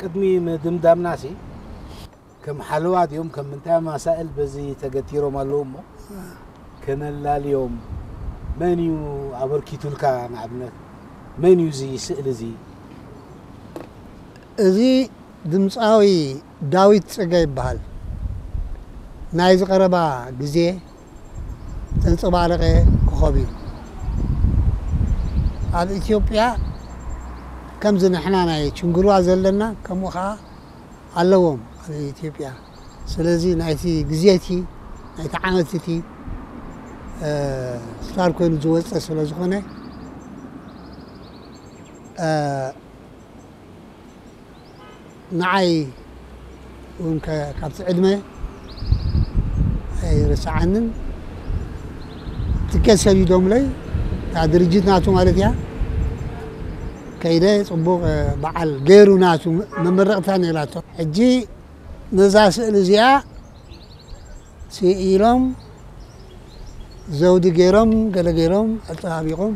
ቅድሚ ምድምዳምናሲ ከም ሓለዋ ድዮም ከም ምንታይ መሳእል በዚ ተገቲሮም ኣለዉ እሞ ከነላልዮም። መን እዩ ኣበርኪቱልካ? ንኣብነት መን እዩ እዚ ስእሊ እዚ? እዚ ድምፃዊ ዳዊት ፅገ ይበሃል። ናይዚ ቀረባ ግዜ ዘንፀባረቐ ኮኸብ እዩ። ኣብ ኢትዮጵያ ከምዚ ንሕና ናይ ችንግርዋ ዘለና ከምኡ ከዓ ኣለዎም ኣብ ኢትዮጵያ። ስለዚ ናይቲ ግዜ እቲ ናይቲ ዓመት እቲ ስታር ኮይኑ ዝወፀ ስለ ዝኾነ ንዓይ እውን ካብቲ ዕድመ ኣይረስዓንን። ትኬት ሰዲዶምለይ እታ ድርጅት ናቱ ማለት እያ። ከይደ ፅቡቕ በዓል ገይሩ ናቱ መመረቕታ ነይራቶ። ሕጂ ነዛ ስእሊ እዚኣ ስኢሎም ዘውዲ ገይሮም ገለ ገይሮም ኣፀባቢቖም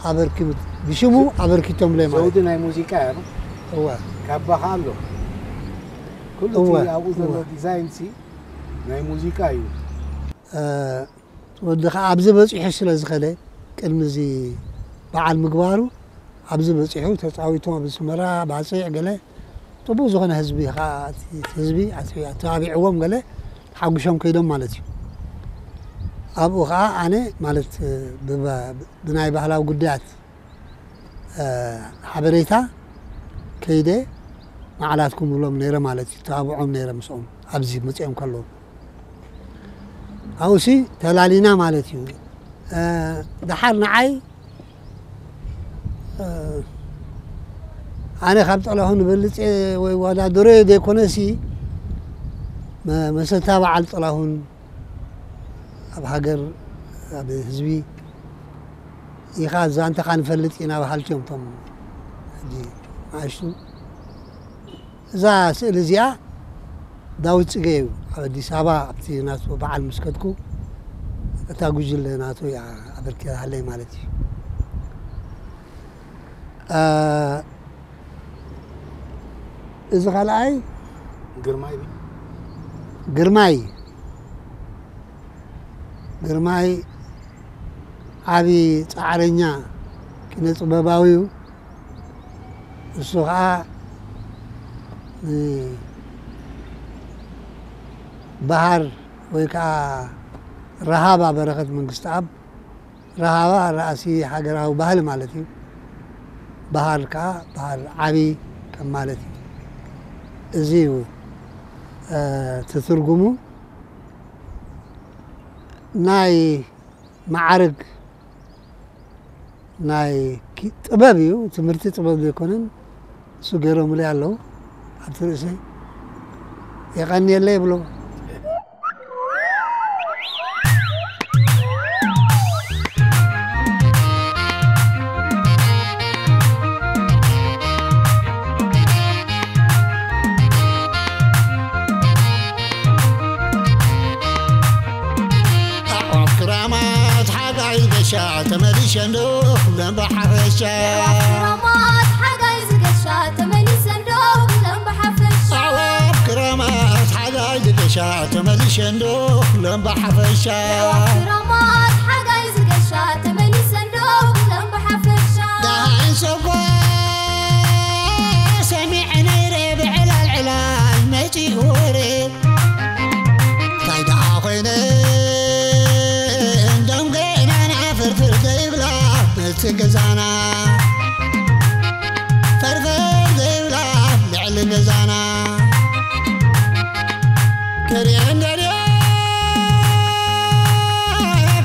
ኣበርኪቡ ብሽሙ ኣበርኪቶምለይ ማለት ዘውዲ ናይ ሙዚቃ እያ። እወ። ካባ ከዓ ኣሎ። ኩሉ እቲ ኣብኡ ዘሎ ዲዛይን ሲ ናይ ሙዚቃ እዩ። ወዲ ከዓ ኣብዚ በፂሑ ስለ ዝኸደ ቅድሚ እዚ በዓል ምግባሩ ኣብዚ በፂሑ ተፃዊቶም ኣብ ኣስመራ ባፅዕ ገለ ጥቡቕ ዝኾነ ህዝቢ ከዓ እቲ ህዝቢ ኣተባቢዕዎም ገለ ሓጉሾም ከይዶም ማለት እዩ። ኣብኡ ከዓ ኣነ ማለት ብናይ ባህላዊ ጉዳያት ሓበሬታ ከይደ ማዕላትኩም ብሎም ነይረ ማለት እዩ። ተባብዖም ነይረ ምስኦም ኣብዚ መፅኦም ከለዉ ኣብኡሲ ተላሊና ማለት እዩ። ደሓር ንዓይ ኣነ ካብ ጥላሁን በልፀ ወይ ዋዳደሮ ዘይኮነሲ መሰታ በዓል ጥላሁን ኣብ ሃገር ኣብ ህዝቢ ኢኻ ዛንታኻ ንፈልጥ ኢና በሃልቲ እዮም እቶም ሕጂ ንኣሽቱ። እዛ ስእሊ እዚኣ ዳዊት ፅገ እዩ ኣብ ኣዲስ ኣበባ ኣብቲ ናቱ በዓል ምስ ከድኩ እታ ጉጅለ ናቱ እያ ኣበርኪታለይ ማለት እዩ። እዚ ካልኣይ ግርማይ ግርማይ ግርማይ ዓቢ ፃዕረኛ ኪነ ጥበባዊ እዩ። እሱ ከዓ ባህር ወይ ከዓ ረሃባ በረኸት መንግስቲ ኣብ ረሃባ ራእሲ ሃገራዊ ባህሊ ማለት እዩ። ባህር ከዓ ባህር ዓቢ ከም ማለት እዩ። እዚ እዩ ትትርጉሙ ናይ ማዕርግ ናይ ጥበብ እዩ። ትምህርቲ ጥበብ ዘይኮነን እሱ ገይሮምለይ ኣለዉ ኣብቲ ርእሰይ የቐንየለይ ይብሎ። ኣዕዋፍ ክራማት ሓጋይ ገሻ ተመሊሸ እንዶ ኩለን ብሓፈሻ። ኣዕዋፍ ክራማት ሓጋይ ዝገሻ ተመሊሰ እንዶ ኩለን ብሓፈሻ። ኣዕዋፍ ክራማት ሓጋይ ዝገሻ ተመሊሸ እንዶ ኩለን ብሓፈሻ። ኣዕዋፍ ክራማት ሓጋይ ዝገሻ ተመሊሰ እንዶ ኩለን ብሓፈሻ። ደሃይ ሰጓ ሰሚዐ ነይረ ብዕላል ዕላል መፂኡ ወረ። እንታይ ደኣ ኮይነ እንዶም ገናና ፍርፍር ዘይብላ በቲ ገዛና ፍርፍር ዘይብላ ልዕሊ ገዛና ክሪአን ደልየ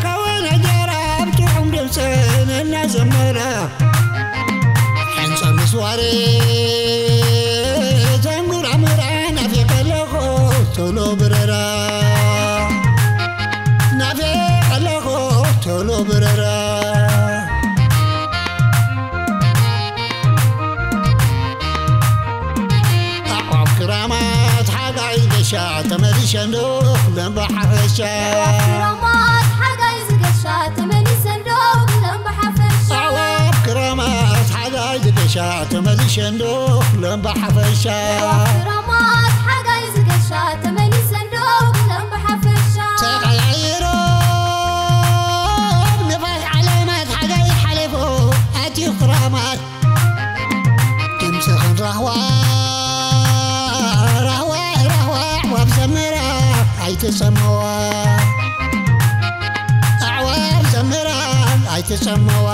ከወነ ጀራ ብጥዑም ድምፅን እናዘመረ ሕንፃ ምስዋሪ ተንጉራሙራ ናፊቀ ኣለኹ ቶሎ ብረራ ናፊቀ ኣለኹ ቶሎ ብረራ ኣዕዋፍ ክራማት ሓጋይ ገሻ ተመሊሸ እንዶ ኩለን ብሓፈሻ ኣዕዋፍ ክራማት ሓጋይ ዝገሻ ተመሊሰ እንዶ ኩለን ብሓፈሻ ኣዕዋፍ ክራማት ሓጋይ ዝገሻ ተመሊሸ እንዶ እምባ ሓፈሻ። ክረማት ሓጋይ ዝገሻ ተመሊሰ እንዶ ክብሎም ብሓፈሻ። ተቐያይሮም ንፋስ ዓለማት ሓጋይ ሓሊፉ ኣትዩ ክራማት። ድምፅኽን ራህዋ፣ ራህዋ፣ ራህዋ ኣዕዋፍ ዘምራ ኣይትሰምዋ። ኣዕዋፍ ዘምራ ኣይትሰምዋ።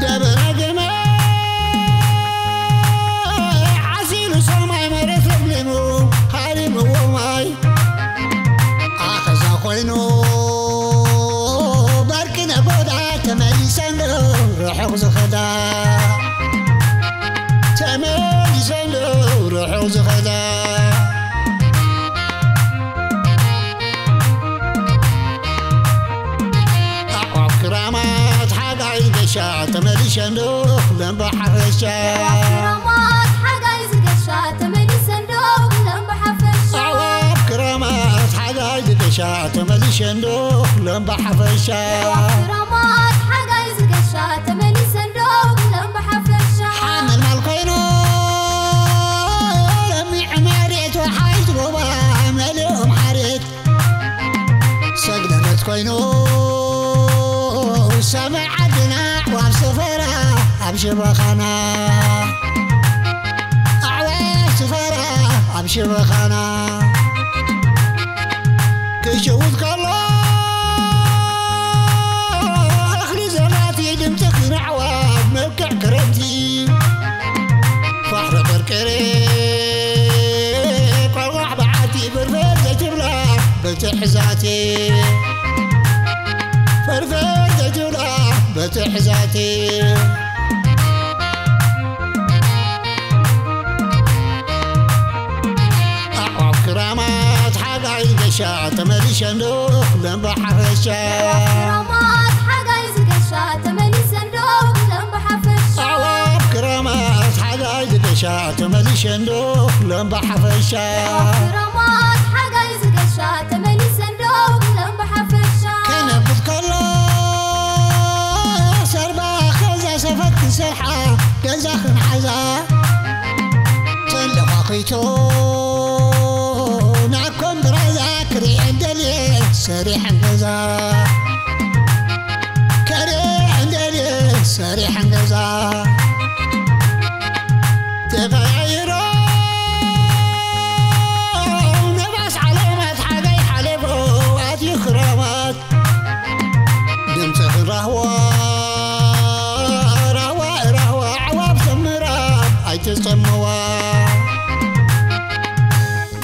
ደበና ግመ ዓሲሉ ሰማይ መሬት ለምሊሙ ሃሪምዎ ማይ ኣኸዛ ኮይኑ በርቂ ነጎዳ ተመሊሰን ዶ ርሑቕ ዝኸዳ ተመሊሰን ዶ ርሑቕ ዝኸዳ ኣዕዋፍ ክራማት ሓጋይ ገሻ ተመሊሸን ዶ ክብለን ብሓፈሻ ክራማት ሓጋይ ዝገሻ ተመሊሰ እንዶ ክብሎም ብሓፈሻ። ኣዕዋፍ ክራማት ሓጋይ ዝገሻ ተመሊሸን ዶ ክብለን ብሓፈሻ ክራማት ሓጋይ ዝገሻ ተመሊሰ እንዶ ክብሎም ብሓፈሻ። ሓመልማል ኮይኑ ለሚዕ መሬት ወሓይዝ ሩባ መሊኦም ሓሬት ሰግደበት ኮይኑ ሰማይ ዓድና ኣዕዋፍ ስፈራ ኣብ ሽበኻና ኣዕዋፍ ስፈራ ኣብ ሽበኻና ክሽውት ከሎ እኽሊ ዘራእቲ ድምፂ ክነዕዋፍ መልክዕ ክረምቲ ፋሕሪ ቅርቅሬ ቆልቋሕ በዓቲ ፍርፍር ዘይትብላ በትሕዛቲ ፍርፍር ዘይትብላ በትሕዛቲ ኣዕዋፍ ክራማት ሓጋይ ገሻ ተመሊሸን ዶ ክብለን ብሓፈሻ ክራማት ሓጋይ ዝገሻ ተመሊሰ እንዶ ክብሎም ብሓፈሻ ኣዕዋፍ ክራማት ሓጋይ ዝገሻ ተመሊሸን ዶ ክብለን ብሓፈሻ ክራማት ሓጋይ ዝገሻ ተመሊሰ እንዶ ክብሎም ብሓፈሻ ክነብት ከሎ ሰርባ ከዛ ሰፈት ክሰርሓ ገዛ ክንሓዛ ተለኻኺቶ ናኮም ብራዛ ክሪኤን ደልየ ሰሪሐን ገዛ ከሪኤን ደልየ ሰሪሐን ገዛ ተቐያይሮ ነባስ ዓለማት ሓጋይ ሓለፎ ኣትዩ ክረማት ድምፅኽን ራህዋ ራህዋ ራህዋ ኣዕዋፍ ዘምራ ኣይትፀምዋ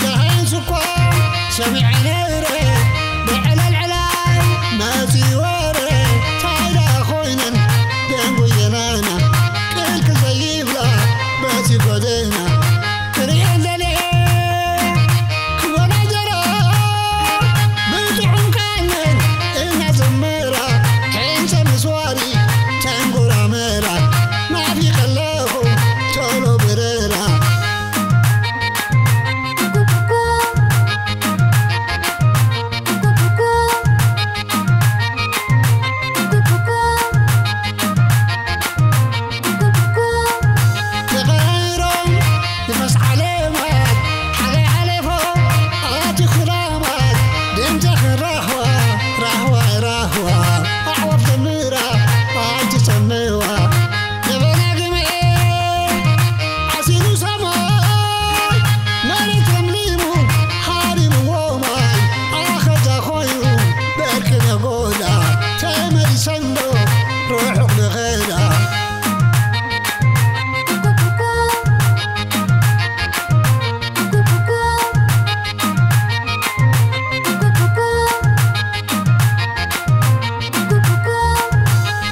ደሃይን ስኳር ሰሚዐ ነረ ብዕለልዕላይ መፂ ወረ ታይዳ ኮይነን ደንጉየናና ቅልቅል ዘይብላ በቲ ጎደና ክርእየን ደልየ ክወዳጀራ ብጥዑም ቃለን እናዘመራ ሕንሰ ምስዋሪ ተንጎራመራ ናፊቀ ኣለኹ ቶሎ ብረራ ተቐይሮም ንፈስ ዓለማት ሓጋይ ሓለፎ ኣቲ ክራማት ድምፀ ክራህዋ ራህዋ ራህዋ ኣዕዋፍ ዘምራ ኣይትሰምዋ ደበና ግመ ዓሲሉ ሰማይ መሬት ለምሊሙ ሃሪምዎ ማይ ኣኸዛ ኮይኑ በርቂ ነጎዳ ተመሊሰን ዶ ርሑቕ ንኸዳ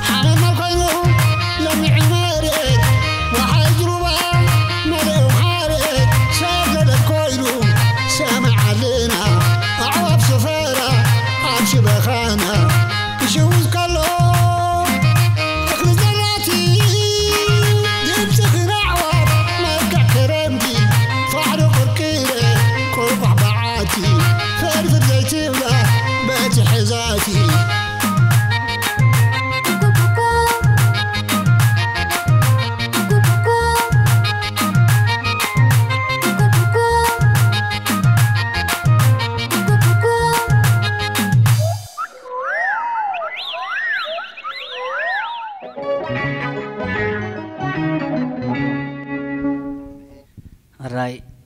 ሓመድ ማል ኮይኑ ለሚዑ መሬት ወሓይዝ ሩባ መሊኡ ሓሬት ሰብ ዘደብ ኮይኑ ሰማይ ዓድና ኣዕዋፍ ሰፈራ ኣብ ሽበኻና ክሽውዝ ከሎ እኽሊ ዘራእቲ ድምፂ ክነዕዋፍ መልክዕ ክረምቲ ፋሕሪ ቅርቅረ ቆልቋሕ በዓቲ ፈርፍር ዘይትብላ በቲ ሕዛቲ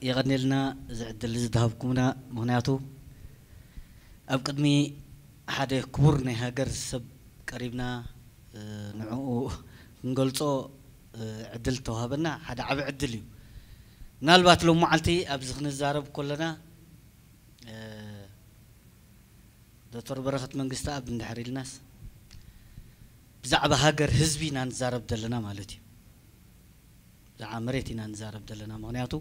የቐኔልና እዚ ዕድል እዚ ዝሃብኩምና። ምኽንያቱ ኣብ ቅድሚ ሓደ ክቡር ናይ ሃገር ሰብ ቀሪብና ንዕኡ ክንገልጾ ዕድል ተዋህበና ሓደ ዓቢ ዕድል እዩ። ምናልባት ሎም መዓልቲ ኣብዚ ክንዛረብ ከለና ዶክተር በረኸት መንግስተኣብ እንድሕር ኢልናስ ብዛዕባ ሃገር ህዝቢ ኢና ንዛረብ ዘለና ማለት እዩ። ብዛዕባ መሬት ኢና ንዛረብ ዘለና። ምኽንያቱ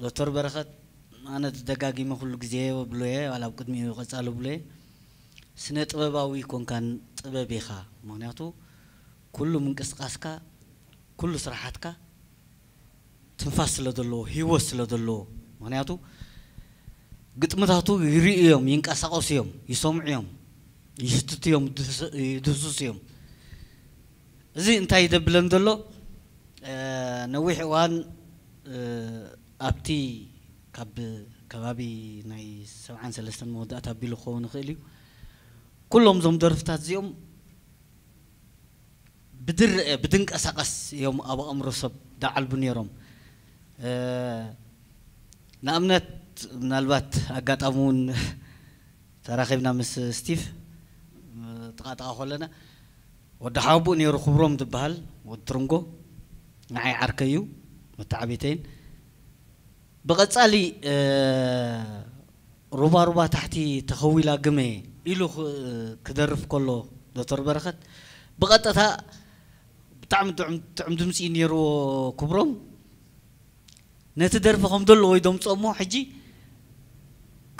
ዶክተር በረኸት ኣነ ደጋጊመ ኩሉ ግዜ ብሎ እየ፣ ዋላ ኣብ ቅድሚኡ ቀጻሉ ብሎ እየ። ስነ ጥበባዊ ኮንካን ጥበብ ኢኻ። ምኽንያቱ ኩሉ ምንቅስቃስካ ኩሉ ስራሓትካ ትንፋስ ስለ ዘለዎ፣ ህይወት ስለ ዘለዎ። ምኽንያቱ ግጥምታቱ ይርእዩ እዮም፣ ይንቀሳቐሱ እዮም፣ ይሰምዑ እዮም፣ ይሕትቱ እዮም፣ ይድህስሱ እዮም። እዚ እንታይ ይደብለን ዘሎ? ነዊሕ እዋን ኣብቲ ካብ ከባቢ ናይ ሰብዓን ሰለስተን መወዳእታ ኣቢሉ ክኸውን ይኽእል እዩ። ኩሎም እዞም ደርፍታት እዚኦም ብድርአ ብድንቀሳቐስ እዮም ኣብ ኣእምሮ ሰብ ዳዓልቡ ነይሮም። ንኣብነት ምናልባት ኣጋጣሚ እውን ተራኺብና ምስ ስቲቭ ጥቓጥቓ ከለና ወዲ ሓወቡእ ነይሩ ክብሮም ዝበሃል ወዲ ትርንጎ ንዓይ ዓርከይ እዩ መተዓቢተይን ብቐጻሊ ሩባ ሩባ ታሕቲ ተኸዊላ ግመ ኢሉ ክደርፍ ከሎ ዶክተር በረኸት ብቐጥታ ብጣዕሚ ጥዑም ድምፂ ነይርዎ ክብሮም ነቲ ደርፊ ከም ዘለዎ ይደምፆ እሞ ሕጂ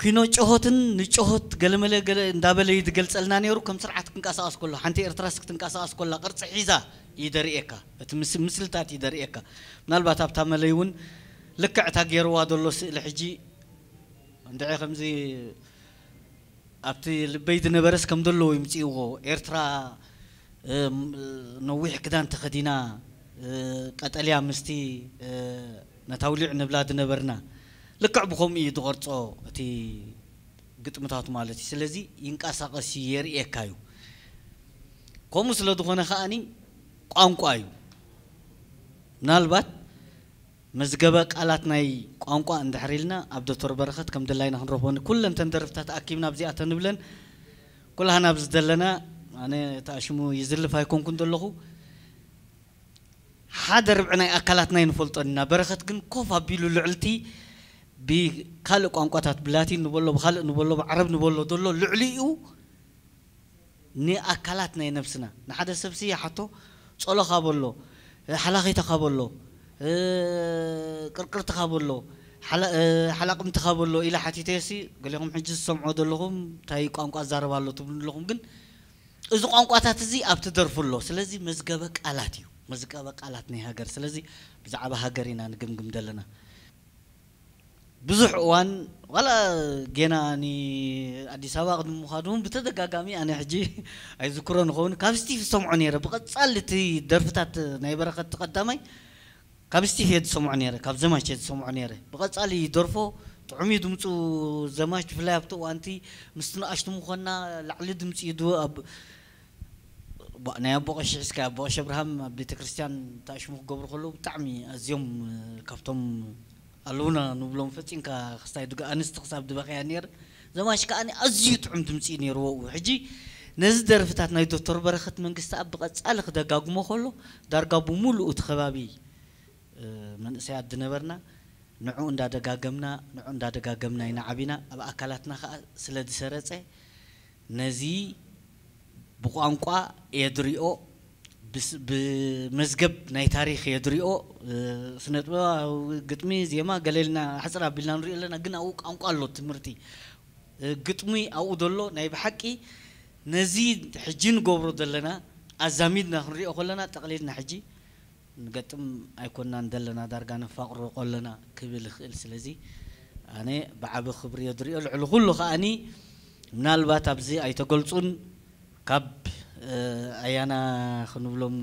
ኪኖ ጭሆትን ንጭሆት ገለመለ ገለ እንዳበለ እዩ ዝገልፀልና ነይሩ። ከም ስርዓት ክንቀሳቐስ ከሎ ሓንቲ ኤርትራስ ክትንቀሳቐስ ከላ ቅርፂ ሒዛ እዩ ደርእየካ። እቲ ምስልታት እዩ ደርእየካ። ምናልባት ኣብታ መለይ እውን ልክዕ እታ ገይርዋ ዘሎ ስእሊ ሕጂ እንድዒ ከምዚ ኣብቲ ልበይ ዝነበረስ ከም ዘለዎ ይምፅእዎ። ኤርትራ ነዊሕ ክዳን ተኸዲና ቀጠልያ ምስቲ ነታ ውሊዕ ንብላ ዝነበርና ልክዕ ብከምኡ እዩ ዝቐርጾ እቲ ግጥምታቱ ማለት እዩ። ስለዚ ይንቀሳቐስ እዩ፣ የርእየካ እዩ። ከምኡ ስለ ዝኾነ ከኣኒ ቋንቋ እዩ። ምናልባት መዝገበ ቃላት ናይ ቋንቋ እንድሕር ኢልና ኣብ ዶክተር በረኸት ከም ድላይና ክንረኽቦ ኩለን ተን ደርፍታት ኣኪብና ኣብዚኣ ተንብለን ኩላህና ኣብዚ ዘለና ኣነ ተኣሽሙ ይዝልፍ ኣይኮንኩን ዘለኹ። ሓደ ርብዒ ናይ ኣካላትና ይንፈልጦ ኢና። በረኸት ግን ኮፍ ኣቢሉ ልዕልቲ ብካልእ ቋንቋታት ብላቲን ንበሎ ብካልእ ንበሎ ብዓረብ ንበሎ ዘሎ ልዕሊኡ ንኣካላት ናይ ነብስና ንሓደ ሰብሲ ይሓቶ ጾሎኻ በሎ ሓላኺተኻ በሎ ቅርቅርትኻ በሎ ሓላቕምትኻ በሎ ኢለ ሓቲተዮሲ ገሌኹም ሕጂ ዝሰምዖ ዘለኹም እንታይ ቋንቋ ዛረብ ኣሎ ትብሉ ኣለኹም ግን እዚ ቋንቋታት እዚ ኣብቲ ደርፉ ኣሎ ስለዚ መዝገበ ቃላት እዩ መዝገበ ቃላት ናይ ሃገር ስለዚ ብዛዕባ ሃገር ኢና ንግምግም ዘለና ብዙሕ እዋን ዋላ ጌና ኒ ኣዲስ ኣበባ ቅድሚ ምዃዱ እውን ብተደጋጋሚ ኣነ ሕጂ ኣይዝክሮ ንኸውን ካብ ስቲፍ ዝሰምዖ ነይረ ብቐጻሊ እቲ ደርፍታት ናይ በረኸት ቀዳማይ ካብ ስቲፍ እየ ዝሰምዖ ነይረ ካብ ዘማች እየ ዝሰምዖ ነይረ ብቐጻሊ ደርፎ ጥዑም እዩ ድምፁ ዘማች ብፍላይ ኣብቲ እዋንቲ ምስቲ ንኣሽቱ ምኾና ላዕሊ ድምፂ እዩ ኣብ ናይ ኣቦ ቀሺ ሒዝካ ኣቦ ቀሺ ኣብርሃም ኣብ ቤተ ክርስቲያን ተኣሽሙ ክገብሩ ከለዉ ብጣዕሚ ኣዝዮም ካብቶም ኣለውና ንብሎም ፈጺምካ ክስታይ ድጋ ኣንስቲ ክሳብ ድበኽያ ነይር ዘማሽ ከኣ ኣዝዩ ጥዑም ድምፂ ነይርዎ እዩ ሕጂ ነዚ ደርፍታት ናይ ዶክተር በረኸት መንግስቲ ኣብ ብቐጻሊ ክደጋግሞ ከሎ ዳርጋ ብምሉኡ እቲ ከባቢ መንእሰያት ዝነበርና ንዑ እንዳደጋገምና ንዑ እንዳደጋገምና ኢና ዓቢና ኣብ ኣካላትና ከኣ ስለ ዝሰረጸ ነዚ ብቋንቋ እየ ዝሪኦ፣ ብመዝገብ ናይ ታሪኽ እየ ዝሪኦ። ስነ ጥበባዊ ግጥሚ፣ ዜማ ገለ ኢልና ሕፅር ኣቢልና ንሪኦ ኣለና፣ ግን ኣብኡ ቋንቋ ኣሎ ትምህርቲ። ግጥሚ ኣብኡ ዘሎ ናይ ብሓቂ ነዚ ሕጂ ንገብሮ ዘለና ኣዛሚድና ክንሪኦ ከለና ጠቕሊልና ሕጂ ንገጥም ኣይኮናን ዘለና ዳርጋ ነፋቕሮ ቆለና ክብል ይኽእል ስለዚ ኣነ ብዓቢ ክብሪ እየ ዝሪኦ ልዕሊ ኩሉ ከኣኒ ምናልባት ኣብዚ ኣይተገልጹን ካብ ኣያና ክንብሎም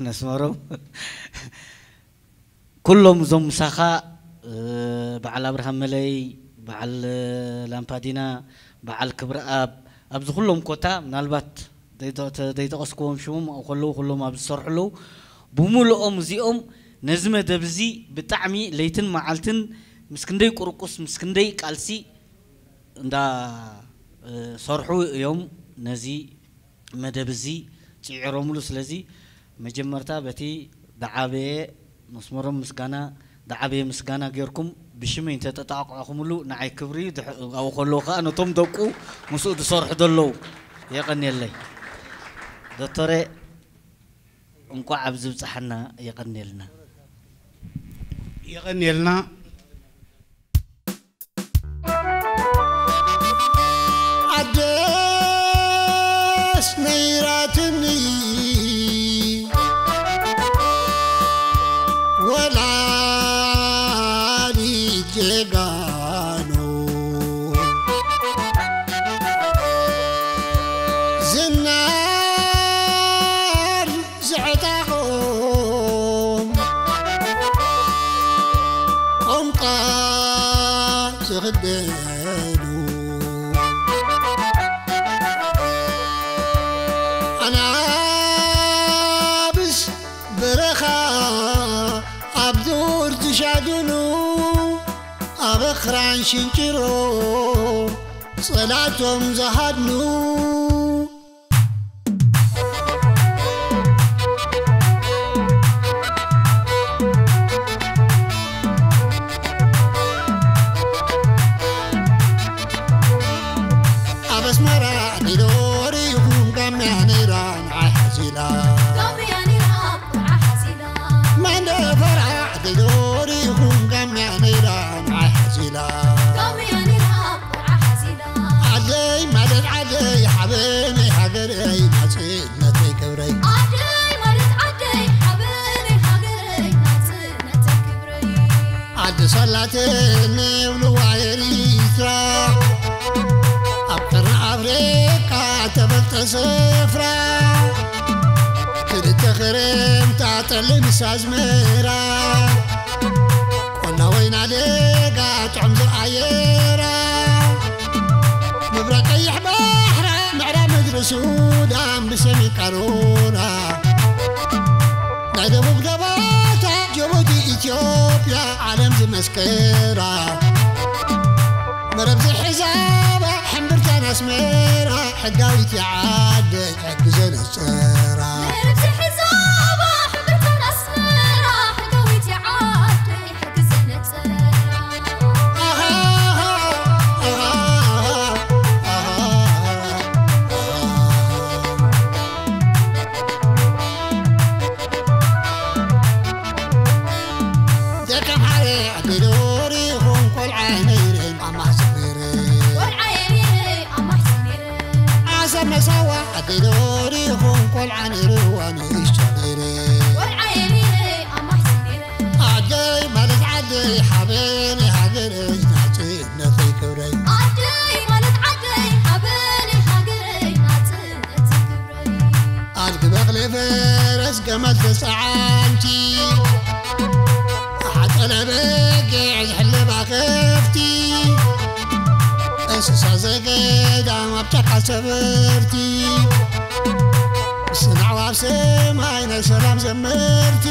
ነስመሮም ኩሎም እዞም ምሳኻ በዓል ኣብርሃም መለይ በዓል ላምፓዲና በዓል ክብረኣብ ኣብዚ ኩሎም ኮታ ምናልባት ዘይጠቐስክዎም ሽሞም ኣብኡ ከለዉ ኩሎም ኣብ ዝሰርሑ ኣለዉ ብምልኦም እዚኦም ነዚ መደብ እዚ ብጣዕሚ ለይትን መዓልትን ምስ ክንደይ ቁርቁስ ምስ ክንደይ ቃልሲ እንዳ እ፣ ሰርሑ እዮም ነዚ መደብ እዚ ጽዒሮምሉ። ስለዚ መጀመርታ በቲ ደዓበየ መስመሮም ምስጋና ደዓበየ ምስጋና ጌርኩም ብሽመይ እንተጠጣቕዕኹምሉ ንዓይ ክብሪ እዩ። ድሕ-፣ ኣብኡ ከለዉ ከኣ ነቶም ደቁ ምስኡ ዝሰርሑ ዘለዉ የቐንየለይ። ዶክተረ እንቋዕ ኣብዚ ብጽሓና። የቐንየልና። የቐንየልና። ዓደስ ነይራትኒ ወላዲት ጀጋኑ ዝናር ዝዕጣቖም ቋንቋ ዝኽደኑ ኣናብስ በረኻ ኣብ ዱር ዝሻድኑ ኣብ ኣኽራን ሽንጭሮ ጸላቶም ዝሃድኑ ኣብ ኣስመራ ዲዶ ሪኢኹም ጋምያ ነይራ ንዓይ ሓዚላ። ጋምያ ነይራ ንዓይ ሓዚላ። መንደፈራ ዲዶ ሪኢኹም ጋምያ ነይራ ንዓይ ሓዚላ። ጋምያ ነይራ ንዓይ ሓዚላ። ዓደይ ማለት ዓደይ ሓበነይ ሃገረይ ናጽነተይ ክብረይ። ዓደይ ማለት ዓደይ ሓበነይ ሃገረይ ናጽነተይ ክብረይ። ዓዲ ሳላተን ይብልዋ ኤሪትራ ኣብ ቀርኒ ኣፍሪቃ ተፈልጠ ስፍራ ክልተ ክረምታ ጠሊ ምስ ኣዝመራ ቆላ ወይና ደጋ ጥዑም ዝኣየራ ምብራቕ ቀይሕ ባሕራ ምዕራብ ምድሪ ሱዳን ብሰሜን ቃሮራ ናይ ደቡብ ገባታ ጅቡቲ ኢትዮጵያ ዓለም ዝመስከራ መረብ ዝሕዛባ ሕምብርታን ኣስመራ ሕጋዊት ይዓደ ሕጊ ዘነጸራ መረብ ዝሕዛባ ሕምብርታን ኣስመራ ሕጋዊት ይዓደ ሕጊ ዘነጸራ ደቀምሓረ ኣቢሎ ሪኹም ቆልዓ ነይረን ኣማሕዘን ነይረ ቆልዓ ነይረ ኣማሕዘን ነይረ ዓሰብ መሳዋ ኣቢሎ ሪኹም ቆልዓ ነይርዋ ንእሽቶ ነይረ ቆልዓ ነይረ ኣማሕዘን ነይረ ዓደይ ማለት ዓደይ ሓበነይ ሃገረይ ናጽነተይ ክብረይ ዓደይ ማለት ዓደይ ሓበነይ ሃገረይ ናጽነተይ ክብረይ ኣድጊ በቕሊ ፈረስ ገመል ተጸዓንቲ ኣሓጸለ በጊዕ ዝሕለባ ከፍቲ እንስሳ ዘገዳም ኣብ ጫካ ሰበርቲ ምስናዕዋ ኣብ ሰማይ ናይ ሰላም ዘመርቲ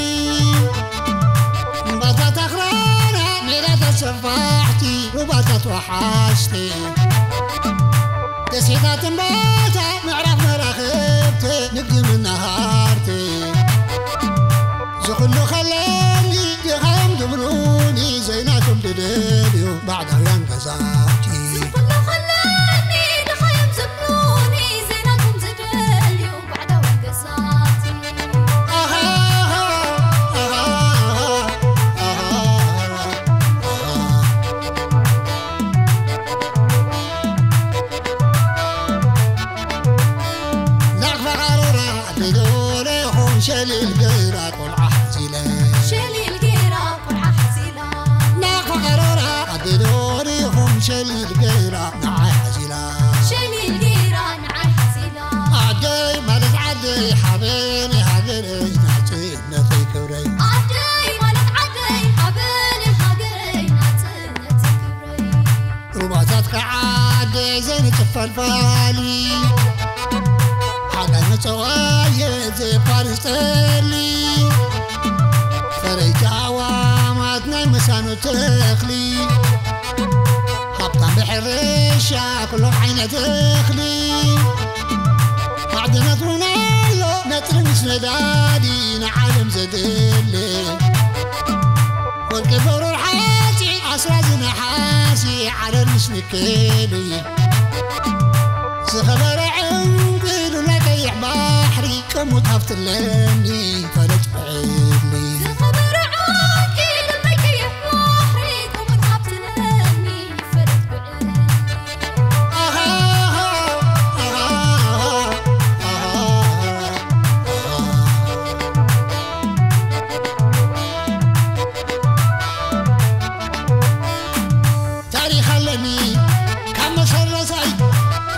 እምባታት ኣኽራና ሜዳታት ሰፋሕቲ ሩባታት ወሓዝቲ ደሴታት እምባታ ምዕራፍ መራኽብቲ ንግዲ መናሃርቲ ዝኹሉ ከለኒ ድኻዮም ዝብሉኒ ዘይናቶም ዝደልዩ ባዕዳውያን ገዛቲ ዝኹሉ ከለኒ ድኻዮም ዝብሉኒ ዘይናቶም ዝደልዩ ባዕዳውያን ገዛቲ ኣሃ ኣሃ ኣሃ ኣሃ ናቕፋ ቃሮራ ኣቢሎ ሪኹም ሸሊል ገይራ ቆልዓ ሓዚለ ሸሊል ገይራ ቆልዓ ሓዚላ ናቕፋ ቃሮራ ኣቢሎ ሪኹም ሸሊል ገይራ ንዓይ ሓዚላ ሸሊል ገይራ ንዓይ ሓዚላ ዓደይ ማለት ዓደይ ሓበነይ ሃገረይ ናጽነተይ ክብረይ ዓደይ ማለት ዓደይ ሓበነይ ሃገረይ ናጽነተይ ክብረይ ሩባታት ከዓደ ዘይንጥፍ ፈልፋሊ ሓዳይ መጸዋየ ዘየቋርጽ ጠሊ መሬት ኣዋማት ናይ መሳኖ ተኽሊ፣ ሃብታም ብሕርሻ ኩሎም ዓይነት እኽሊ። ማዕድናት እውን ኣሎ ነጥሪ ምስ ነዳዲ ንዓለም ዘድሊ። ወርቂ ብሩር ሓፂ ኣስራዚ ነሓሲ ዓረር ምስ ንክሊ። ዝኸበረ ዕንቂ ዱላ ቀይሕ ባሕሪ ቅሙት ሃፍትለኒ ፈለጥ ብዕሊ። ዝኸበረ ዕንቂ ዱላ ቀይሕ ባሕሪ ቅሙት ሃፍትለኒ ፈለጥ ብዕሊ። ኣሃ፣ ኣሃ፣ ኣሃ፣ ኣሃ። ታሪኽ ኣለኒ ካብ መሰረተይ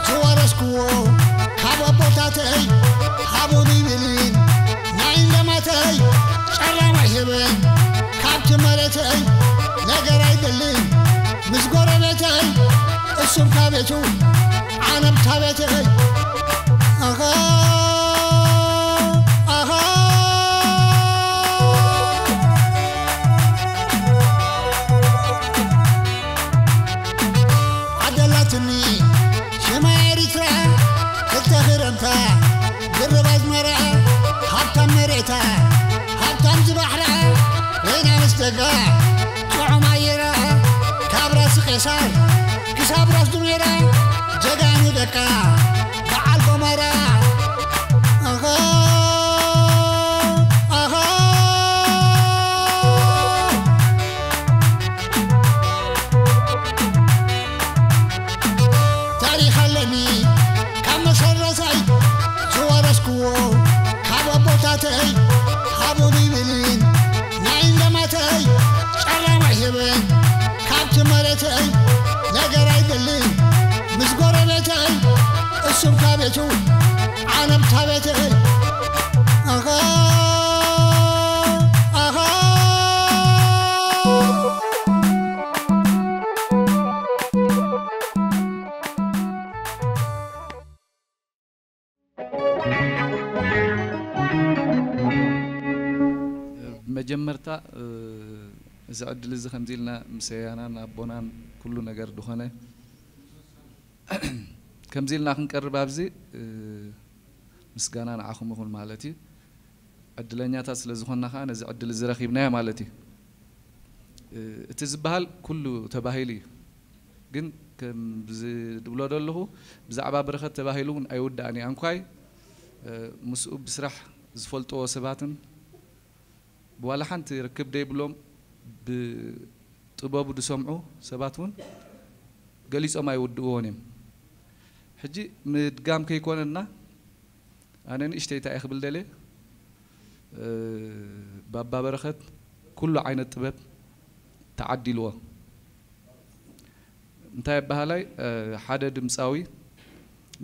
ዝወረስክዎ ካብ ኣቦታተይ ሃቡኒ ይብልን ናይ እንደማተይ ጨራም ኣይህብን ካብቲ መሬተይ ነገር ኣይደልን ምስ ጎረቤተይ እሱም ካቤቱ ዓለም ታቤተይ ኣኻ ኣኻ ዓደላትኒ ሽማ ኤሪትራ ክልተ ክረምታ ድርብ ኣዝመራ ሃብታም መሬታ ሃብታም ዝባሕራ ሌና ምስ ደጋ ጥዑም ኣየራ ካብ ራስ ቄሳር ክሳብ ራስ ዱሜራ ጀጋኑ ደቃ በዓል ጎመራ ኣኻ ኣኻ ታሪኽ ኣለኒ ካብ መሰረተይ ዝወረስክዎ ካብ ኣቦታተይ ሃቡኒ ይብልን ናይ እንደማተይ ጨራም ኣይህብን ካብቲ መሬተይ ነገር ኣይደልን ምስ ጎረቤተይ እሱም ካቤቱ ዓለም ታቤተይ ኣኻ ኣኻ ብመጀመርታ እዚ ዕድል እዚ ከምዚ ኢልና ምሰያናን ኣቦናን ኩሉ ነገር ዝኾነ ከምዚ ኢልና ክንቀርብ ኣብዚ ምስጋና ንዓኹም ይኹን ማለት እዩ። ዕድለኛታት ስለ ዝኾንና ከዓ ነዚ ዕድል እዚ ረኺብናዮ ማለት እዩ። እቲ ዝበሃል ኩሉ ተባሂሉ እዩ። ግን ከም ዝብሎ ዘለኹ ብዛዕባ በረኸት ተባሂሉ እውን ኣይውዳእን እዩ። ኣንኳይ ምስኡ ብስራሕ ዝፈልጥዎ ሰባትን ብዋላ ሓንቲ ርክብ ደይብሎም ብጥበቡ ዝሰምዑ ሰባት እውን ገሊጾም ኣይውድእዎን እዮም። ሕጂ ምድጋም ከይኮነና ኣነ ንእሽተይ እንታይ እየ ክብል ደልየ ባባ በረኸት ኩሉ ዓይነት ጥበብ ተዓዲልዎ። እንታይ ኣበሃላይ ሓደ ድምፃዊ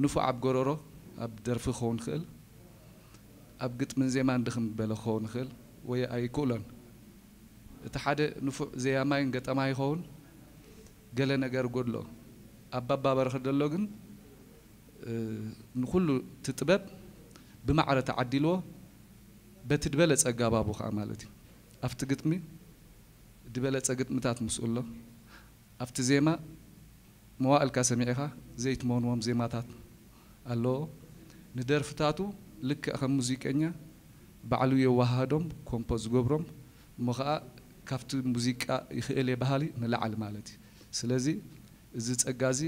ንፉዕ ኣብ ጎረሮ ኣብ ደርፊ ክኸውን ይኽእል ኣብ ግጥምን ዜማን ድኽም በለ ክኸውን ይኽእል ወይ ኣይክእሎን እቲ ሓደ ንፉዕ ዘያማይን ገጠማይ ይኸውን ገለ ነገር ጎድሎ ኣብ ባባ በረኸት ዘሎ ግን ንኩሉ እቲ ጥበብ ብማዕረ ተዓዲልዎ በቲ ድበለፀ ኣጋባቡ ከዓ ማለት እዩ ኣብቲ ግጥሚ ድበለፀ ግጥምታት ምስኡ ኣሎ ኣብቲ ዜማ መዋእልካ ሰሚዕኻ ዘይትመንዎም ዜማታት ኣለዎ። ንደርፍታቱ ልክዕ ከም ሙዚቀኛ ባዕሉ የወሃህዶም ኮምፖዝ ዝገብሮም እሞ ኸዓ ካብቲ ሙዚቃ ይኽእል እየ በሃሊ ንላዕሊ ማለት እዩ። ስለዚ እዚ ጸጋ እዚ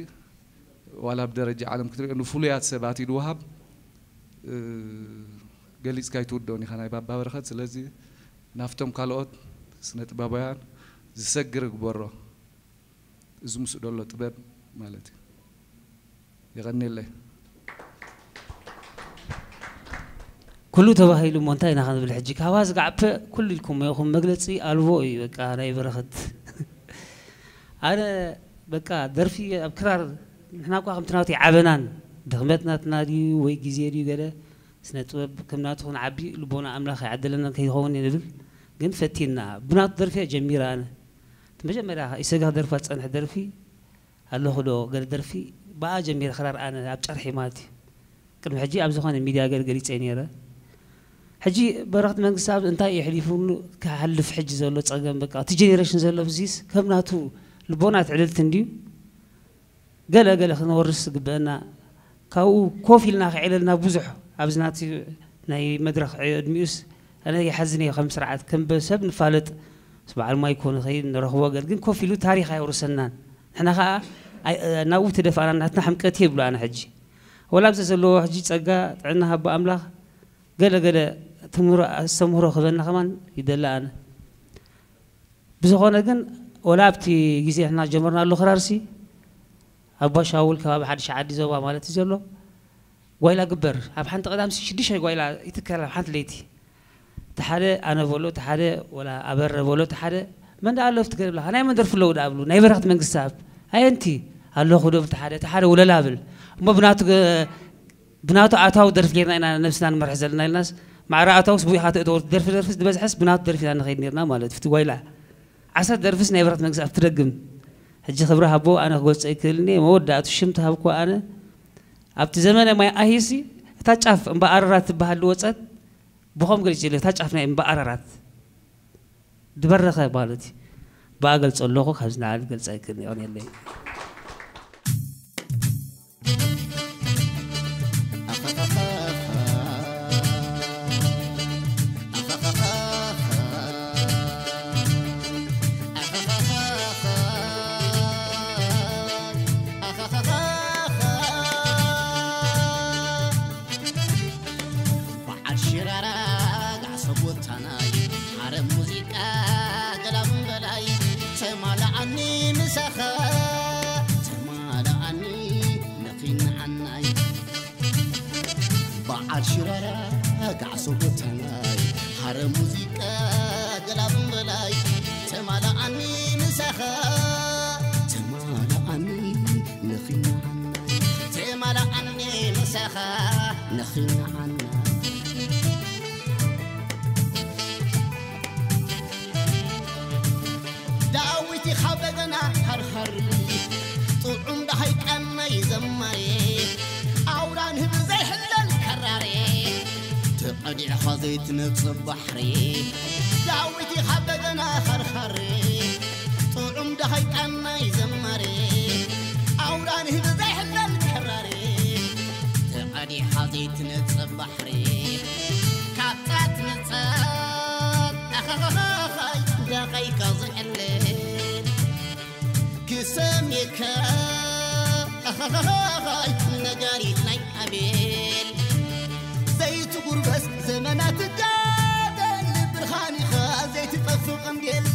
ዋላ ኣብ ደረጃ ዓለም ክትሪኦ ንፍሉያት ሰባት እዩ ዝወሃብ። ገሊጽካ ኣይትውድኦን ኢኻ ናይ ባባ በረኸት። ስለዚ ናብቶም ካልኦት ስነ ጥበባውያን ዝሰግር ግበሮ። እዚ ምስኡ ዘሎ ጥበብ ማለት እዩ። የቐንየለይ። ኩሉ ተባሂሉ እሞ እንታይ ኢና ክንብል ሕጂ ካባ ዝጋዕፈ ኩሉ ኢልኩሞ ኢኹም መግለፂ ኣልቦ እዩ በቃ ናይ በረኸት ኣነ በቃ ደርፊ ኣብ ክራር ንሕና እኳ ከምቲ ናቱ ይዓበናን ድኽመት ናትና ድዩ ወይ ግዜ ድዩ ገለ ስነ ጥበብ ከም ናቱ ክንዓቢ ልቦና ኣምላኽ ይዓደለና ከይኸውን ንብል ግን ፈቲና ብናቱ ደርፊ እየ ጀሚረ ኣነ እቲ መጀመርያ ኢሰጋ ክደርፋ ዝፀንሐ ደርፊ ኣለኹ ዶ ገለ ደርፊ ብኣ ጀሚረ ክራር ኣነ ኣብ ጨርሒ ማለት እዩ ቅድሚ ሕጂ ኣብ ዝኾነ ሚድያ ገለ ገሊፀ ነይረ ሕጂ በረኸት መንግስቲ ኣብ እንታይ የሕሊፉሉ ክሓልፍ ሕጂ ዘሎ ጸገም በቃ እቲ ጀኔሬሽን ዘሎ ብዚስ ከም ናቱ ልቦና ትዕልልቲ እንድዩ። ገለ ገለ ክነወርስ ዝግበአና ካብኡ ኮፍ ኢልና ክዕለልና ብዙሕ ኣብዚ ናቲ ናይ መድረኽ ዕድሚኡስ ኣነ ይሓዝን እየ ከም ስርዓት ከም በ- ሰብ ንፋለጥ ምስ በዓል ማይኮ ንኸይድ ንረኽቦ ገል ግን ኮፍ ኢሉ ታሪኽ ኣየውርሰናን ንሕና ከዓ ኣይ- ናብኡ ተደፋእና ናትና ሕምቀት እየ ብሎ ኣነ ሕጂ ወላ ኣብዚ ዘለዎ ሕጂ ጸጋ ጥዕና ሃቦ ኣምላኽ ገለ ገለ ትምህሮ ኣስተምህሮ ክበና ከማን ይደሊ ኣነ ብዝኾነ ግን ወላ ኣብቲ ግዜ ንሕና ጀመርናሉ ክራርሲ ኣባ ሻውል ከባቢ ሓድሽ ዓዲ ዞባ ማለት እዩ ዘሎ ጓይላ ግበር ኣብ ሓንቲ ቀዳም ሽዱሽተ ጓይላ ይትከል ኣብ ሓንቲ ለይቲ እቲ ሓደ ኣነ በሎ እቲ ሓደ ወላ ኣበረ በሎ እቲ ሓደ መን ደኣ ኣሎ ኣብቲ ገለ ብላኻ ናይ መን ደርፊ ኣለዉ ደኣ ብሉ ናይ በረኽቲ መንግስቲ ኣብ ኣየንቲ ኣለኹ ዶ እቲ ሓደ እቲ ሓደ ውለላ ብል እሞ ብናቱ ገ- ብናቱ ኣታዊ ደርፊ ጌርና ኢና ነብስና ንመርሕ ዘለና ኢልናስ ማዕረ ኣታውስ ብኡ ኢኻ ተእተወ ደርፊ ደርፊስ ዝበዝሐስ ብናቱ ደርፊ ኢና ንኸይድ ኔርና ማለት እዩ እቲ ጓይላ ዓሰርተ ደርፍስ ናይ ብረት መንግስቲ ኣብቲ ደግም ሕጂ ክብሪ ሃቦ ኣነ ክገልጾ ኣይክእልን እየ መወዳእቱ ሽም ተሃብኮ ኣነ ኣብቲ ዘመነ ማይ ኣሂሲ እታ ጫፍ እምባ ኣረራት ትበሃል ዝወፀት ብኸም ገሊጽ እታ ጫፍ ናይ እምባ ኣረራት ዝበረኸ ማለት እዩ ብኣ ገልጾ ኣለኹ ካብዚ ንዓሊ ገልጽ ኣይክእልን እየ የቐንየለይ በዓል ሽራራ ጋዕሶ ጎታናይ ሓረም ሙዚቃ ገላም በላይ ተማላኣኒ ምሳኻ ተማላኣኒ ነኺናዓናይ በዓል ሽራራ ጋዕሶ ጎታናይ ሓረም ሙዚቃ ገላም በላይ ተማላኣኒ ምሳኻ ተማላኣኒ ነኺናዓናይ ተማላኣኒ ምሳኻ ነኺናዓናይ ዳዊት ኢኻ በገና ሃርሃሪ ጥዑም ደሃይ ቀናይ ዘማሪ ኣውራ ንህቢ ዘይሕለል ከራሪ ተቐዲዕኻ ዘይትነጽብ ባሕሪ ዳዊት ኢኻ በገና ሃርሃሪ ጥዑም ደሃይ ቀናይ ዘማሪ ኣውራ ንህቢ ዘይሕለል ከራሪ ተቐዲዕኻ ዘይትነጽብ ባሕሪ ካብታ ትነጽብ ኣኸኸኸኸይ ደኸይካ ዝዕልል ክሰሜካ ኣኸኸኸኸይ ነጋሪት ናይ ኣቤል ዘይትጉርበስ ዘመናት ትጋደል ብርሃን ኢኻ ዘይትጠፍእ ቀንዴል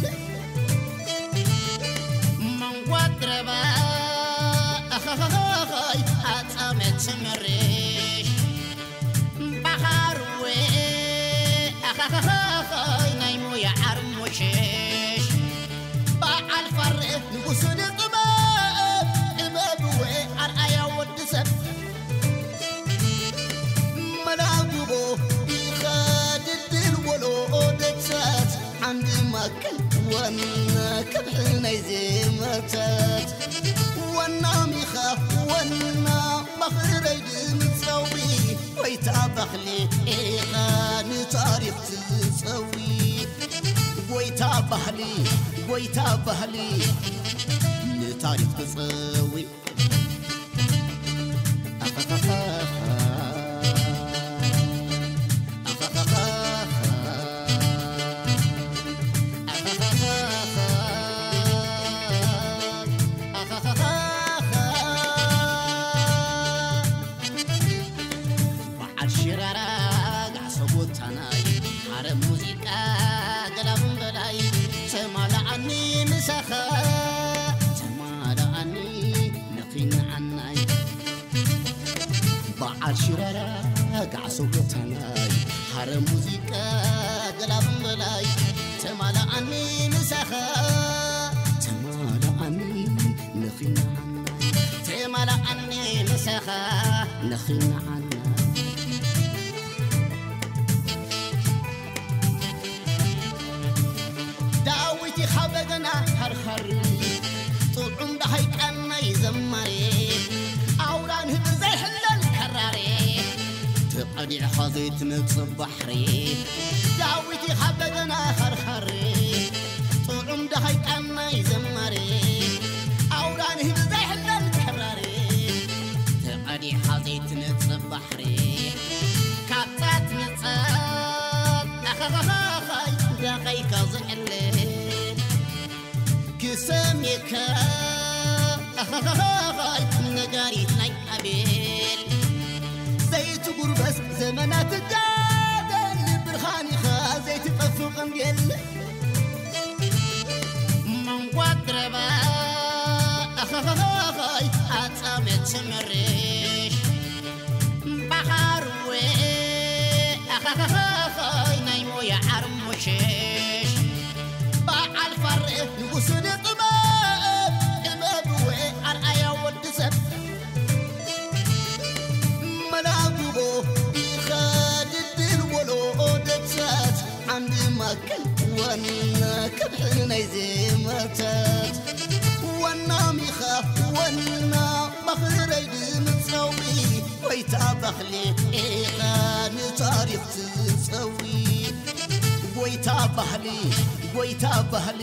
መንጓት ረባ ኣኸኸኸኸይ ኣጻመት ትመርሽ ባኻርዌ ኣኻኻኻኻይ ናይ ሞያ ዓርሞሸሽ በዓል ፋርእ ንጉስ ንጥበብ ጥበብዌ ኣርኣያ ወዲ ሰብ መላጉቦ ኢኻ ድልድል ወሎ ደቻት ዓንዲ ማክል ወና ክብሒ ናይ ዜማታት ወና ሚኻ ወና ማኽረይ ድምፃዊ ጎይታ ባህሊ ኢኻ ንታሪኽ ትፀዊ ጎይታ ባህሊ ጎይታ ባህሊ ንታሪኽ ትፀዊ በዓል ሽራራ ጋዕሶ ጎታናይ ሓረም ሙዚቃ ገላብን በላይ ተማላኣኒ ምሳኻ ተማላኣኒ ነኺናዓናይ በዓል ሽራራ ጋዕሶ ጎታናይ ሓረም ሙዚቃ ገላብን በላይ ተማላኣኒ ምሳኻ ተማላኣኒ ነኺናዓናይ ተማላኣኒ ምሳኻ ነኺናዓናይ ዳዊት ኢኻ በገና ሃርሃሪ ጥዑም ደሃይ ቀናይ ዘማሪ ኣውራ ንህቢ ዘይሕለል ከራሪ ኣዲዕኻ ዘይትነጽብ ባሕሪ፣ ዳዊት ኢኻ በገና ኸርኸሪ፣ ጥዑም ደሃይ ቃናይ ዘማሪ፣ ኣውራ ንህቢ ዘይሕለል ክራሪ። ተቐዲኻ ዘይትነጽብ ባሕሪ፣ ካብታ ትነጸት ኣኸኸኸኸይ ደኸይካ ዝዕልል። ክሰሜካ ኣኸኸኸኸይ ነጋሪት ናይ ኣቤል፣ ዘይትጉርበስ ዘመናት ትጋደል፣ ብርሃን ኢኻ ዘይትጠፍእ ቀንዴል። መንጓት ረባ ኣኸኸኸኸይ ኣጻመት ትምርሽ፣ ባኻርዌ ኣኸኸኸኸይ ናይ ሞያ ዓርሙሽሽ፣ በዓል ፋሬ ንጉስ ንጥበብ፣ ጥበብዌ ኣርኣያ ወዲ ሰብ። መላጉቦ ኢኻ ድልድል ወሎ ደብሳት፣ ዓንዲ ማእከል ዋና ከብሒ ናይ ዜማታት። ዋና ሚኻ ዋና ባኽረይ ድምጻዊ፣ ጎይታ ባህሊ ኢኻ ንታሪኽ ትጸዊ። ጎይታ ባህሊ፣ ጎይታ ባህሊ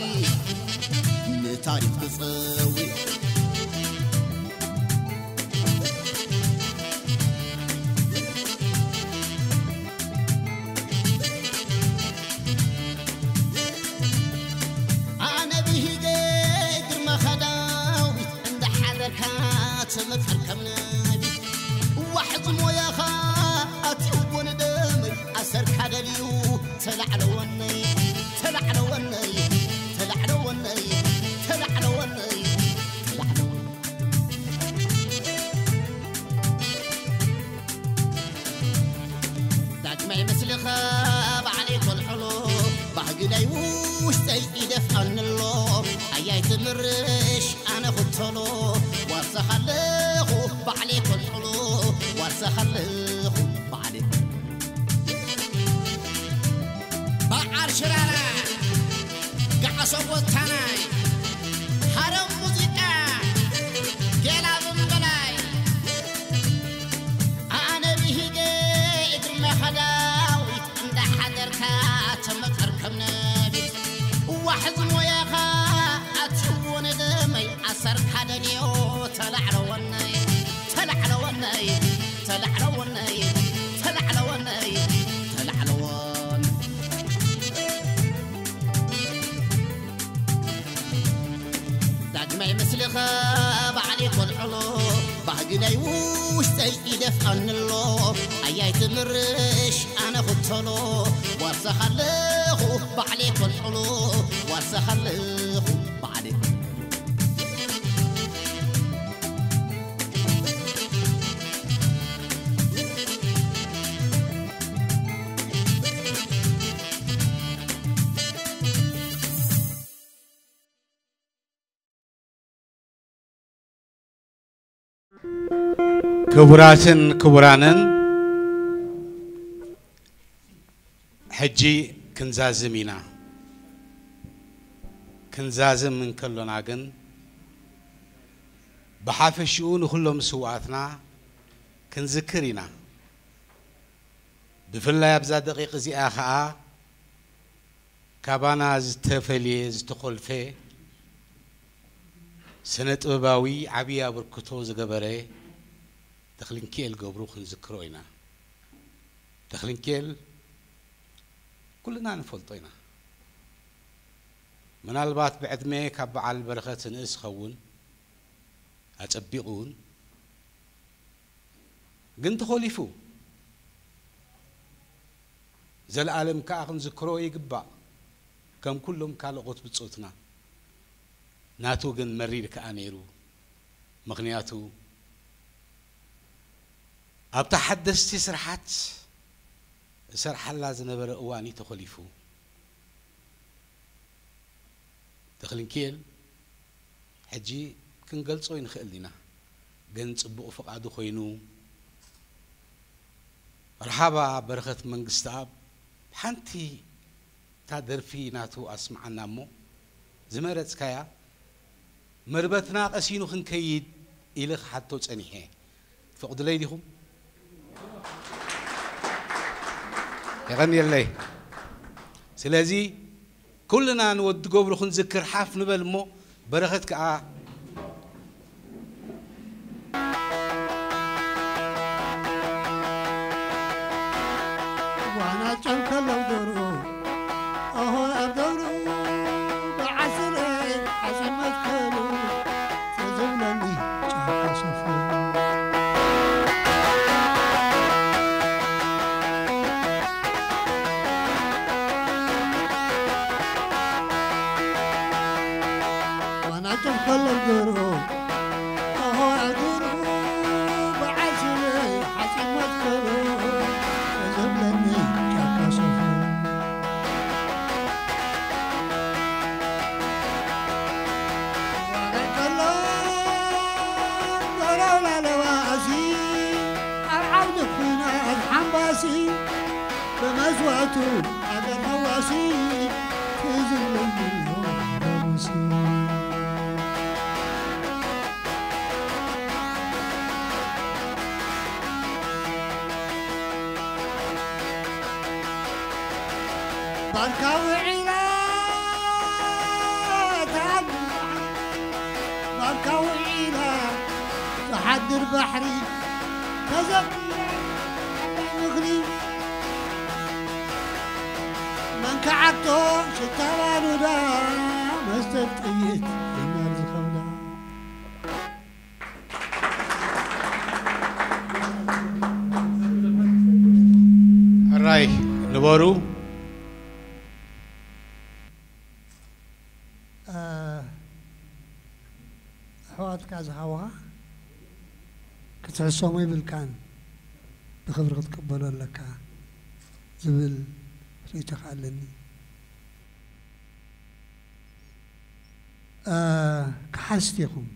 ንታሪኽ ትጸዊ። ኣነ ብሂገ ግርማኻ ዳዊት እንዳሓደርካ ትመክር ከም ነቢት። ዋሕዚ ሞያኻ ኣትዩዎ ንደመይ ኣሰርካ ደልዩ ተላዕለወነይ፣ ተላዕለወነይ፣ ተላዕለወነይ፣ ተላዕለወነይ፣ ተላዕለወነይ። ዳግማይ ምስልኻ ባዕለይ ኮልዕሎ፣ ባህጊ ናይ ውሽጠይ ይደፍኣኒ ኣሎ። ኣያይ ትምርሽ ኣነ ክተሎ፣ ዋሳኻ ኣለኹ ባዕለይ ኮልዕሎ፣ ዋሳኻ ኣለኹ ባዕለይ። በዓል ሽራራ፣ ገዓሶ ቦታናይ፣ ሃረም ሙዚቃ፣ ጌላ ብንበላይ። ኣነ ብሂገ እግርመኻ ዳዊት እንዳሓደርካ ተመጠር ከም ነቢት። ዋሕዚ ሞያኻ ኣትዎ ንደመይ ኣሰርካ ደልዮ ተላዕለወነይ፣ ተላዕለወነይ፣ ተላዕለወነይ፣ ተላዕለወነይ፣ ተላዕለወን። ዳግማይ ምስልኻ ባዕለይ ኮልዕሎ፣ ባህጊ ናይ ውሽጠይ ይደፍኣኒ ኣሎ። ኣያይ ትምርሽ ኣነ ክተሎ፣ ዋሳኻ ኣለኹ ባዕለይ ኮልዕሎ፣ ዋሳኻ ኣለኹ ባዕለይ። ክቡራትን ክቡራንን፣ ሕጂ ክንዛዝም ኢና። ክንዛዝም እንከሎና ግን፣ ብሓፈሽኡ ንኹሎም ስውኣትና ክንዝክር ኢና። ብፍላይ ኣብዛ ደቂቕ እዚኣ ኸኣ፣ ካባና ዝተፈልየ፣ ዝተኾልፈ፣ ስነ ጥበባዊ ዓብዪ ኣበርክቶ ዝገበረ ተኽልንኪኤል ገብሩ ክንዝክሮ ኢና። ተኽልንኪኤል ኩልና ንፈልጦ ኢና። ምናልባት ብዕድመ ካብ በዓል በረኸት ንእስ ኸውን፣ ኣጸቢቑ እውን፣ ግን ተኾሊፉ። ዘለኣለም ከኣ ክንዝክሮ ይግባእ፣ ከም ኩሎም ካልኦት ብጾትና። ናቱ ግን መሪር ከኣ ነይሩ። ምኽንያቱ፣ ኣብታ ሓደስቲ ስርሓት እሰርሓላ ዝነበረ እዋን እዩ ተኾሊፉ። ተኽልንኪኤል፣ ሕጂ ክንገልጾ ኣይንኽእልን ኢና፣ ግን ጽቡቕ ፍቓዱ ኮይኑ፣ መርሓባ በረኸት መንግስተኣብ፣ ሓንቲ እታ ደርፊ ናቱ ኣስምዓና እሞ፣ ዝመረጽካያ፣ መርበትና ቀሲኑ ክንከይድ ኢለ ክሓቶ ጸኒሐ። ትፈቕዱለይ ዲኹም? የቐንየለይ። ስለዚ ኩልና ንወዲ ገብሩ ክንዝክር ሓፍ ንበል እሞ በረኸት ከኣ ዋና ጨንከለው ገብሩ፣ ኦሆ ኣብ ገብሩ፣ ብዓስለይ ሓጺን መትከሉ፣ ተዘብለኒ ጫካ ሰፈሩ። ዋና ጨንከለው ገብሩ፣ ኦሆ ኣብ ገብሩ፣ ብዓስለይ ሓጺን መትከሉ፣ ተዘብለኒ ጫካ ሰፈሩ። ባርካ ውዒላ ትሓድር ባሕሪ፣ ባርካ ውዒላ ትሓድር ባሕሪ፣ ተዘኪራ ዓባይ ምኽሪ፣ መን ከዓብቶ ሽታ ባሩዳ፣ መስተ ጥይት ይመር ዝኸብዳ። ሕራይ ንበሩ። ኣሕዋትካ ዝሃቡኻ ክትሕሶሞ ይብልካን ብኽብሪ ክትቅበሎ ኣለካ ዝብል ርእይቶ ከኣ ኣለኒ። ክሓስት ኢኹም።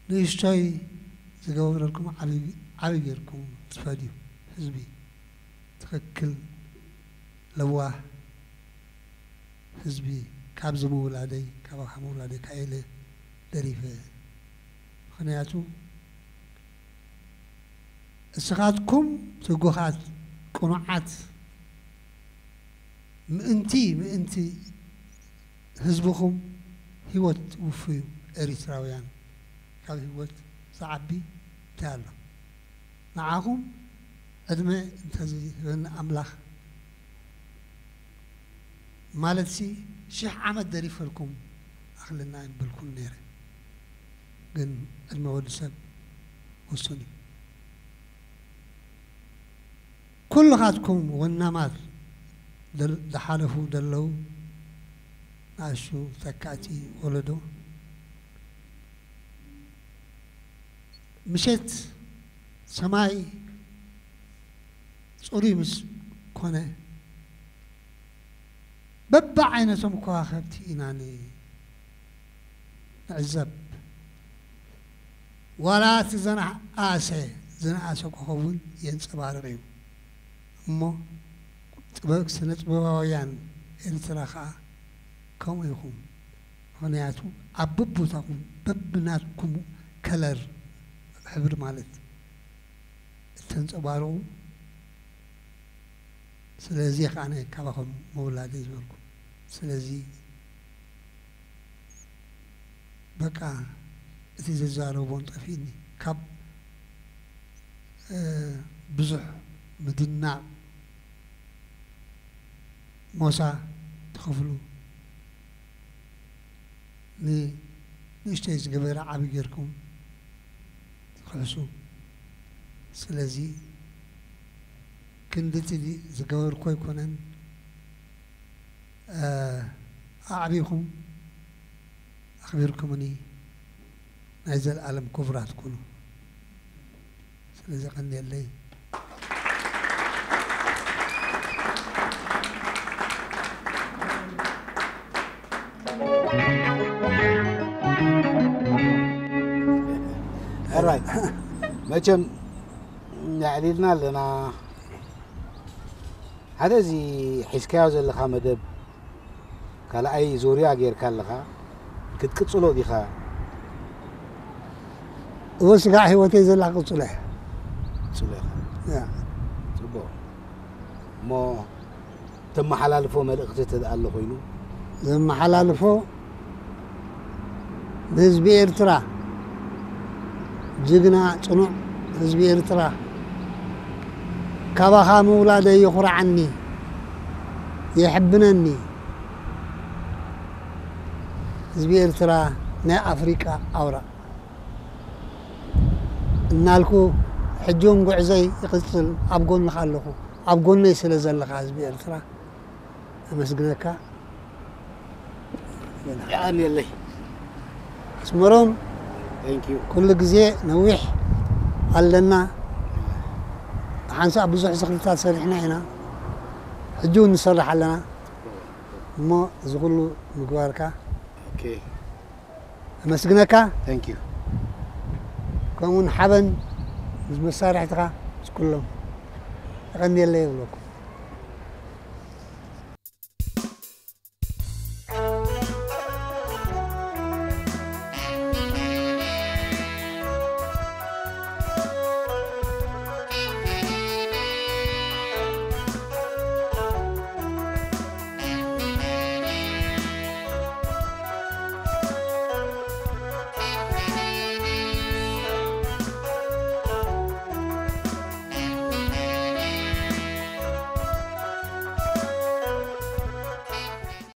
ንእሽቶይ ዝገበረልኩም ዓቢ ጌርኩም ትፈድዩ ህዝቢ። ትኽክል ለዋህ ህዝቢ። ካብዚ ምውላደይ፣ ካባኻ ምውላደይ ካኢለ ደሪፈ። ምኽንያቱ እስኻትኩም ትጉኻት ቅኑዓት ምእንቲ ምእንቲ ህዝብኹም ህይወት ትውፍዩ ኤሪትራውያን፣ ካብ ህይወት ዝዓቢ እንታይ ኣሎ? ንዓኹም ዕድመ እንተዝህበኒ ኣምላኽ ማለትሲ ሽሕ ዓመት ደሪፈልኩም ኣኽለና ኣይምበልኩን ነይረ። ግን ዕድመ ወዲ ሰብ ውሱን እዩ። ኩልኻትኩም ወናማት ዝሓለፉ ዘለዉ ንኣሽቱ ተካእቲ ወለዶ ምሸት ሰማይ ጽሩይ ምስ ኮነ በብዓይነቶም ከዋኸብቲ ኢና ንዕዘብ። ዋላ እቲ ዘነኣሰ ዝነኣሰ ኮኸብ እውን የንጸባርቕ እዩ። እሞ ጥበብ ስነ ጥበባውያን ኤርትራ ከኣ ከምኡ ኢኹም። ምኽንያቱ ኣብ በቦታኹም በብናትኩም ከለር፣ ሕብሪ ማለት፣ እተንጸባርቑ። ስለዚ ከኣ ኣነ ካባኹም ምውላደይ ዝበልኩ። ስለዚ በቃ እቲ ዝዛረቦን ጠፊእኒ። ካብ ብዙሕ ምድናቕ ሞሳ ትኸፍሉ ንንእሽተይ ዝገበረ ዓቢ ጌርኩም ትኽሕሱ። ስለዚ ክንድቲ ዝገበርኩ ኣይኮነን፣ ኣዕቢኹም ኣኽቢርኩምኒ ናይ ዘለኣለም ክቡራት ኩኑ። ስለዚ ቀንየለይ። ሕራይ መቸም ኣዕሊልና ኣለና። ሓደ እዚ ሒዝካዮ ዘለኻ መደብ ካልኣይ ዙርያ ጌርካ ኣለኻ፣ ክትቅጽሎ ዲኻ? እወ፣ ስጋዕ ህይወተይ ዘላ ክቅጽሎ እየ። ቅጽሎ ኢኻ። ያ። ጽቡቕ። እሞ ተመሓላልፎ መልእኽቲ ተደኣ ኣሎ ኮይኑ? ዘመሓላልፎ ንህዝቢ ኤርትራ፣ ጅግና ጽኑዕ ህዝቢ ኤርትራ፣ ካባኻ ምውላደይ የኹርዓኒ፣ የሕብነኒ። ህዝቢ ኤርትራ ናይ ኣፍሪቃ ኣውራ እናልኩ፣ ሕጂ እውን ጉዕዘይ ይቕጽል። ኣብ ጎንኻ ኣለኹ። ኣብ ጎነይ ስለ ዘለኻ ህዝቢ ኤርትራ ኣመስግነካ። የቐንየለይ። ኣስመሮም፣ Thank you። ኩሉ ግዜ ነዊሕ ኣለና። ሓንሳእ ብዙሕ ዝኽርታት ሰሪሕና ኢና። ሕጂ እውን ንሰርሕ ኣለና። እሞ እዚ ኩሉ ምግባርካ Okay። ኣመስግነካ። Thank you። ከምኡውን ሓበን ምስ መሳርሕትኻ፣ ምስ ኩሎም። የቐንየለይ ይብለኩም።